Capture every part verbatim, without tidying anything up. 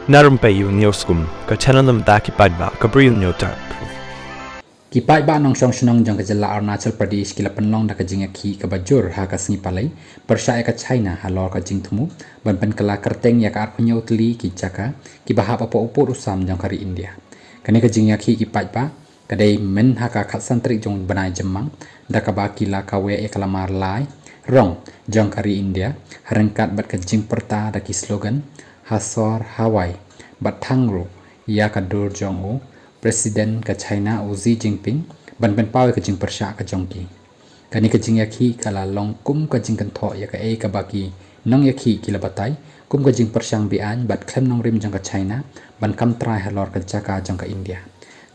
Na rympei ïa u News Kum, ka channel na bynta ki paidbah ka Bri u News Tap. Ki paidbah nongshong shnong jong ka jylla Arunachal Pradesh ki la pynlong da ka jingïakhih kaba jur ha ka sngi Palei pyrshah ïa ka China halor ka jingthmu ban pynkylla kyrteng ïa ka arphew hynñiew tylli ki jaka kiba hap hapoh u pud u sam jong ka ri India. Kane ka jingïakhih ki paidbah ka dei mynha ka khatsan tarik jong u bnai Jymmang, da kaba ki la kaweh ïa ka lamar lai rong jong ka ri India ha ryngkat bad ka jingpyrta da ki slogan ha sor ha wai bad thang ruh ïa ka dur jong u President ka China u Xi Jinping ban pynpaw ïa ka jingpyrshah ka jong ki. Kane ka jingïakhih ka la long kum ka jingkynthoh ïa kaei kaba ki nongïakhih ki la batai kum ka jingpyrshang be-aiñ bad khlem nongrim jong ka China ban kam trai halor ka jaka jong ka India.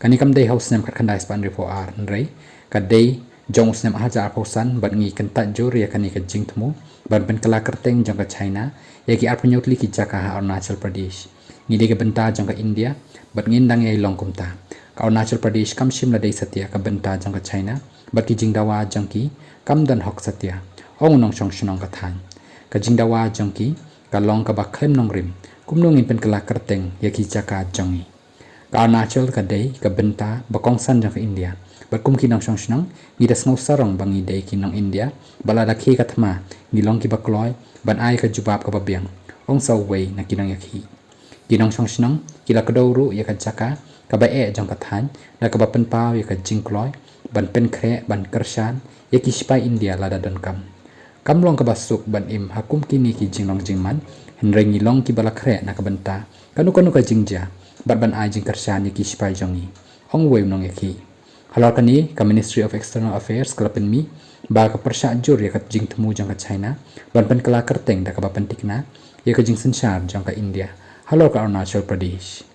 Kane kam dei ha u snem khatkhyndai spah hynriewphew ar, hynrei ka dei jong u snem arhajar arphew san bad ngi kyntait jur ïa kane ka jingthmu ban pynkylla kyrteng jong ka China ïa ki arphew hynñiew tylli ki jaka ha Arunachal Pradesh. Ngi dei ka bynta jong ka India bad ngin dang ïai long kumta. Ka Arunachal Pradesh kam shym la dei satia ka bynta jong ka China bad ki jingdawa jong ki kam don hok satia, ong u nongshong shnong ka thaiñ. Ka jingdawa jong ki ka long kaba khlem nongrim, kumno ngin pynkylla kyrteng ïa ki jaka jong ngi. Ka Arunachal ka dei ka bynta ba kongsan jong ka India bad kum ki nongshong shnong ngi da sngew sarong ba ngi dei ki nong India bad lada khie ka thma ngi long kiba kloi ban ai ka jubab kaba biang, ong sa uwei na ki nongïakhih. Ki nongshong shnong ki la kdew ruh ïa ka jaka kaba eh jong ka thaiñ da kaba pynpaw ïa ka jingkloi ban pynkhreh ban kyrshan ïa ki shipai India lada donkam. Kam long kaba suk ban im ha kum kine ki jinglong jingman, hynrei ngi long kiba la khreh na ka bynta kano kano ka jingjia bad ban ai jingkyrshan ïa ki shipai jong ngi, ong uwei u nongïakhih. Halor kane ka Ministry of External Affairs ka la pynmih ba ka pyrshah jur ïa ka jingthmu jong ka China ban pynkylla kyrteng da kaba pynthikna ïa ka jingsynshar jong ka India halor ka Arunachal Pradesh.